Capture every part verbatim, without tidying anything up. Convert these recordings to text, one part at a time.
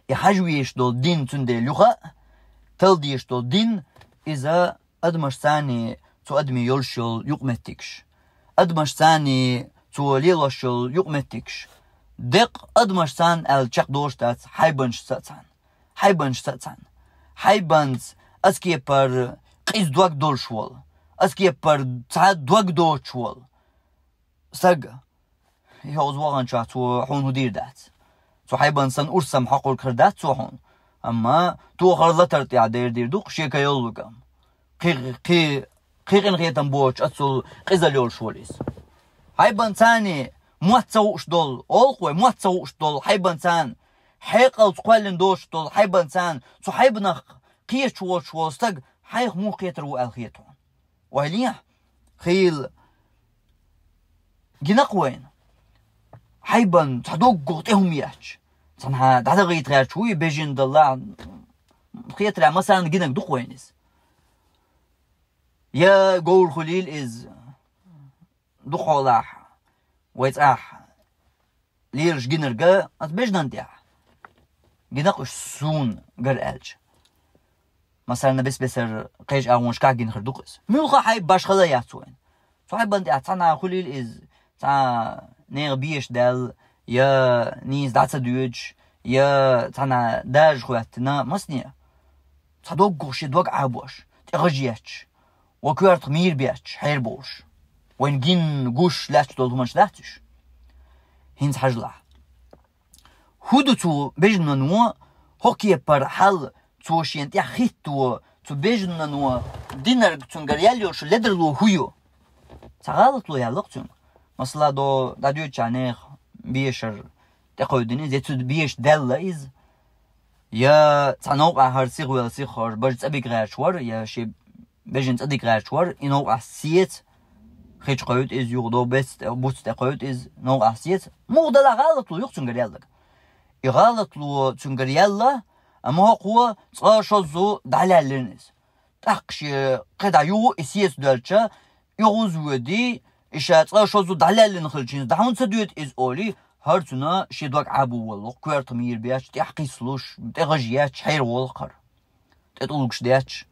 И хьажа везаш долу дин цундела юха а, талла дезаш долу дин, иза адамашцаний цу адаме йолуш йолу юкъаметтигаш, адамашцаний цо лелош йолу юкъаметтигаш, деккъа адамашцаний аьлла чекхдолуш дац, хьайбанашца а цхьаьна. Хьайбанашца а цхьаьна. Хьайбанца аса кепара къиза дог долуш волу, аса кепара цхьа дог доцуш волу стаг, йовза ваханчохь цо хьуна хӀун дийр дац. Цу хьайбанца санна урс ма хьокхург хир дац цо хьуна. Амма тохара латар тӀехь дер дийр ду-кх шен кайоллуг ам. Кхин, кхин, кхин къинхетам боцуш, аццул къизалла йолуш волу иза. Хьайбанцаний мотт ца хууш долу, олу-кх вай, мотт ца хууш долу хьайбанцаний, хьекъалца кхоьллина доцуш долу хьайбанцаний, цу хьайбанах кхеташ воцуш волу стаг хьайх муха кхетар ву аьлла хета хьуна. Ойла е, хийла гина-кх вайна. Хьайбан цхьа доггах тӀе хӀума етташ, цхьанхьа дӀадахийта гӀерташ вуй, бежана даллахь, хетарехь, массарна гинарг ду-кх вайна иза. Я говр хуьлийла иза, дукхахьолахь вай цӀахь лелаш гинарг аса бежанна тӀехь. Гина-кх уьш суна гар аьлча. Массарна бес-бесара кхечу агӀонашкахь гина хир ду-кх иза. Муьлхха хьайба башхалла яц вайна. Цу хьайбан тӀехь цхьанхьа хуьлийла иза, цхьа нехан беша даьлла, я нийса дӀа ца доьдуш, я цхьанхьа дажа хӀоьттина, масане. Цхьа доггах шен дог Ӏабош, тӀе гӀаж етташ, вай коьртах мийра бетташ, хьербовлуш. Вайна гина гуш лаьтташ долу хӀуманаш дац уьш. ХӀинца хьажалахь. ХӀун ду цу бежанано, хӀокху кепара хьал цо шена тӀехь хӀитто, цу бежанано динарг, цуьнгара яьлла йолуш ледарло хӀун ю? Цхьа гӀалатло яьлла-кх цуьнга. Масала, до дӀадоьдучохь нехан бешара тӀекхевдина иза, я цу беша даьлла иза, я цхьа новкъахь хӀара сихвелла сиххар, бажа цӀа бига гӀерташ вара, я шен бежана цӀа дига гӀерташ вара, и новкъахь сеца хи чу кхевда иза, юха до бец тӀе, буц тӀе кхевда иза, новкъахь сеца. Муха делахь а гӀалатло ю-кх цуьнгара яьлларг. И гӀалатло цуьнгара яьлла, амма хӀокхо цкъа-шозза дӀалаьллина иза. ТӀаккха шен кхидӀа юха и сеца доьлча, и гӀуз воьдий, и ша цкъа-шозза дӀалаьллина хилча, хӀинца дӀа хӀунда ца доьду иза олий, хӀара цуьнан шен дог Ӏабо воллу-кх, коьртах мийра бетташ, тӀехь кхиссалуш, тӀе гӀаж етташ, хьерволу-кх хӀара, тӀе тӀулгаш детташ.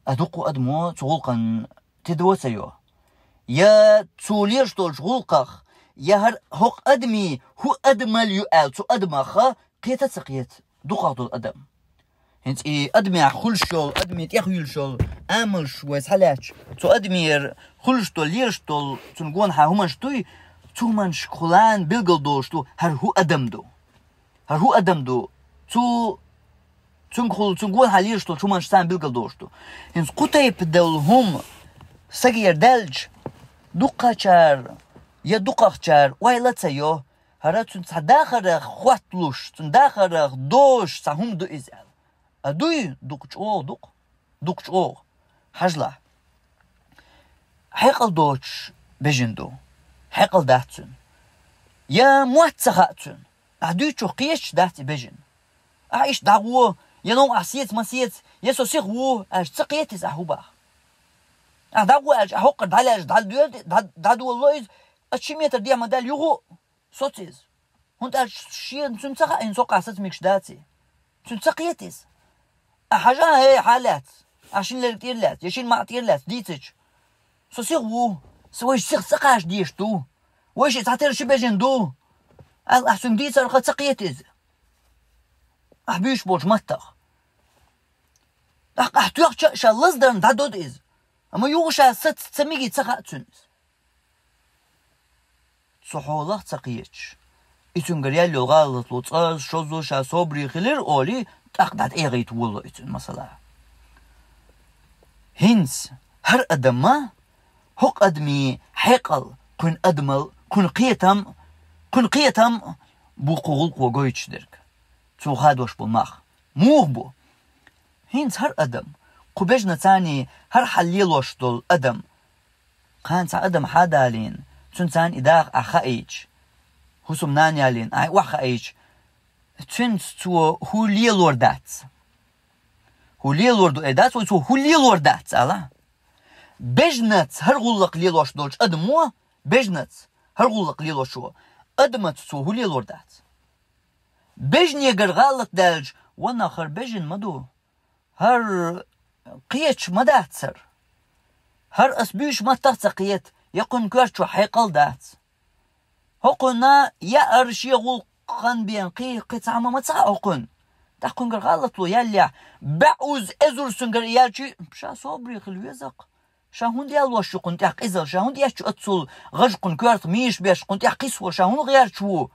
А дуккха адамо цу гӀуллакхана тидам ца йо. Я цо лелаш долчу гӀуллакхах, я хӀара хӀокху адамийн хӀун адамалла ю аьлла цу адамах кхета а ца кхета дукхах долу адам. ХӀинца и адамехь хуьлуш йолу, адамийн тӀехь хуьлуш йолу амалш вай схьалаьцча, цу адамера хуьлуш долу, лелаш долу цунна гонахьа хӀуманаш дуй, цу хӀуманашкахула билгалдолуш ду хӀара хӀун адам ду. ХӀара хӀун адам ду? Цу, цуьнгахула, цуьнан гонахьа лелаш долчу хӀуманашца билгалдолуш ду. ХӀинца кху тайпа долу хӀума стагера даьлча, дукхахчара я дукхахчара ойла ца йо, хӀара цуьнан цхьа дахарах хотталуш, цуьнан дахарах дозуш цхьа хӀума ду иза аьлла. А дуй, дукха чӀогӀа ду-кх, дукха чӀогӀа. Хьажалахь. Хьекъал доцуш бежана ду. Хьекъал дац цуьнан. Я мотт ца хаьа цуьнан. Ахь дуьйцучух кхеташ дац и бежана. Ахь иштта дӀагӀо, я новкъахь сеца ма сеца, я со сиха ву, аьлча ца кхета иза ахь хӀун боху. Ахь дӀагӀо аьлча, ахь хӀокхара дӀалаьжча, дӀадоьду, дӀа-, дӀадолало иза, аса ши метр дехьа ма даьлла юха а соцу иза. ХӀунда аьлча шена цуьнан ца хаьа, хӀинца хӀокхахь саца мегаш дац и. Цуьнан ца кхета иза. Ахь хьажахь, хӀей, хьан лаьцна? Ахь шина лерг тӀера лаьцна, я шина маӀа тӀера лаьцна, дийцича. Со сиха ву, со вайша сиха ца кхача дезаш ду. Вайша цхьатерра ши бежана ду аьлла, ахь цуьнга дийцарх ца кхета иза. Ахь буьйш болчу маттах. ТӀаккха ахь тоьхча а ша лаздарна дӀадоду иза. Амма юха ша саца ца мегий ца хаьа цуьнан иза. Цу хьолах ца кхеташ, и цуьнгара яьлла йолу гӀалатло цкъа-шозза ша собаре хилира олий, тӀаккха дӀатӀегӀийта волало и цуьнан масала. ХӀинца хӀара адамма, хӀокху адамийн хьекъал, кхуьнан адамалла, кхуьнан кхетам, кхуьнан кхетам бу кху гӀуллакхо гойтуш дерг. Цо хадош болу мах муха бу? ХӀинца хӀара адам, кху бежанацаний хӀара хьал лелош долу адам, кхана цхьа адам хьадалийна, цуьнан царна и даха ахь хаийча, хӀусамнана ялийна ахь охьахаийча, цуьнца цо хӀун лелор дац? ХӀун лелор ду, ай дац вай, цо хӀун лелор дац, ала? Бежанаца хӀара гӀуллакх лелош долчу адамо, бежанаца хӀара гӀуллакх лелошо, адамаца цо хӀун лелор дац? Бежанегара гӀалат даьлча, ванах, хӀара бежан ма ду. ХӀара кхеташ ма дац хӀара. ХӀара ас буьйш маттах а ца кхета, я кхуьнан коьрта чу хьекъал дац. ХӀокхунна яар шен гӀулакх хан бен кхин, кхин цхьа хӀума ма ца хаьа хӀокхунна. ТӀаккха кхуьнгара гӀалатло яьллехь, бӀозза эзар цуьнгара яьлча, ша собаре хила веза-кх. Ша хӀунда яьллаш ю кхунна тӀехь къизал, ша хӀунда эцча оццул гӀаж кхунна коьрта мийша беш, кхунна тӀехь кхиссавала, ша хӀунда гӀерташ ву?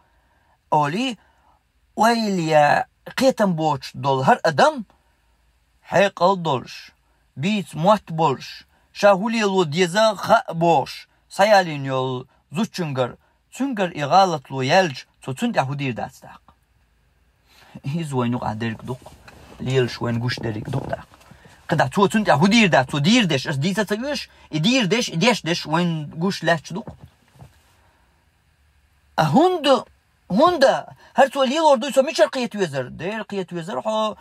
Олий, ойла е кхетам боцуш долу хӀара адам, хьекъал долуш, бийца мотт болуш, ша хӀун лело деза хаа бохуш, схьаялийна йолу зудчуьнгара, цуьнгара и гӀалатло яьлча, цо цунна тӀехь хӀун дийр дац тӀаккха? Иза вайна юкъахь дерг ду-кх, лелаш вайна гуш дерг ду-кх тӀаккха. КхидӀа цо цунна тӀехь хӀун дийр дац, цо дийр деш, ас дийца ца оьшу, и дийр деш, и деш деш вайна гуш лаьтташ ду-кх. А хӀунда, хӀунда, хӀара цо лелор дуй, со мичара кхета везара? Дера кхета везара хьо,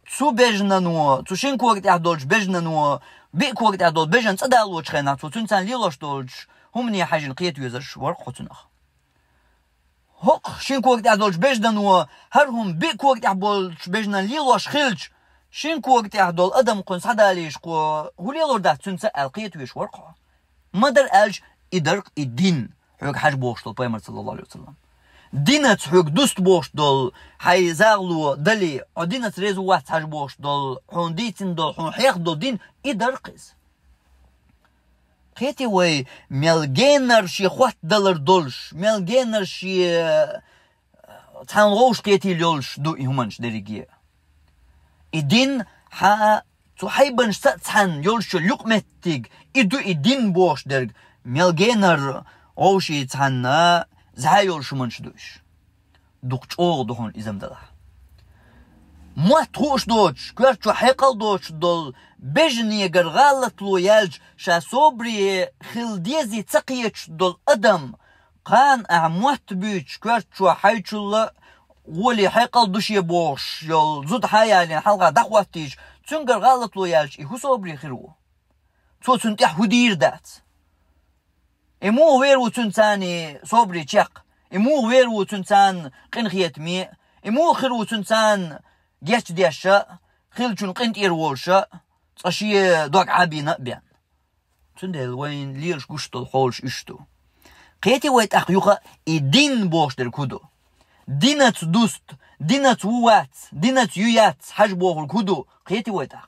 цу бежанано, цу шина кога тӀехь долчу бежанано, биъ кога тӀехь долу бежан цӀа далочу хенахь, цо цуьнца лелош долчу хӀумане хьаьжжина кхета везарш вара-кх хьо цунах. ХӀокху шина кога тӀехь долчу бежанано хӀара хӀума биъ кога тӀехь болчу бежанан лелош хилча, шина кога тӀехь долу адам кхунна схьадалийша, кхо хӀун лелор дац цуьнца аьлла кхета везаш вара-кх хьо. Ма-дарра аьлча, и дара-кх и дин, хьоьга хьажа бохуш долу Пайхамар, саллаллаху Ӏалайхи ва саллам. Динаца хьоьга дуста бохуш долу хьайн загӀало дале, хьо динаца реза вац хьажа бохуш долу, хьуна дийцина долу, хьуна хьеха долу дин, и дара-кх иза. Кхетий вай, мел генара шен хоттадалар долуш, мел генара шен цхьана вовшах кхетийла йолуш ду и хӀуманаш дерриге. И дин хьан цу хьайбанашца а цхьаьна йолуш йолу юкъаметтиг, и ду и дин бохуш дерг, мел генара вовшийн цхьанна зӀе йолуш хӀуманаш ду уьш. Дукха чӀогӀа ду хьуна иза-м делахь. Мотт хууш доцуш, коьрта чохь хьекъал доцуш долу бежанегара гӀалатло яьлча, ша собаре хила дезий ца кхеташ долу адам, кхана ахь мотт буьйцуш, коьрта чохь хьайчулла гӀоле хьекъал ду шен бохуш йолу зуда хьаялийна хьалха дӀахӀоттийча, цуьнгара гӀалатло яьлча, и хӀун собаре хир ву? Цо цунна тӀехь хӀун дийр дац? И муха вер ву цуьнан царний собаре чекх? И муха вер ву цуьнан царна къинхетаме? И муха хир ву цуьнан царна гечдеш а, хиллачунна къинтӀера волуш а, цкъа шен дог Ӏабийна а бен? Цундела вайна лелаш гуш долу хьолаш уьш ду. Кхетий вай тӀаккха юха и дин бохуш дерг хӀун ду? Динаца дуста, динаца ву вац, динаца ю яц хьажа бохург хӀун ду? Кхетий вай тӀаккха?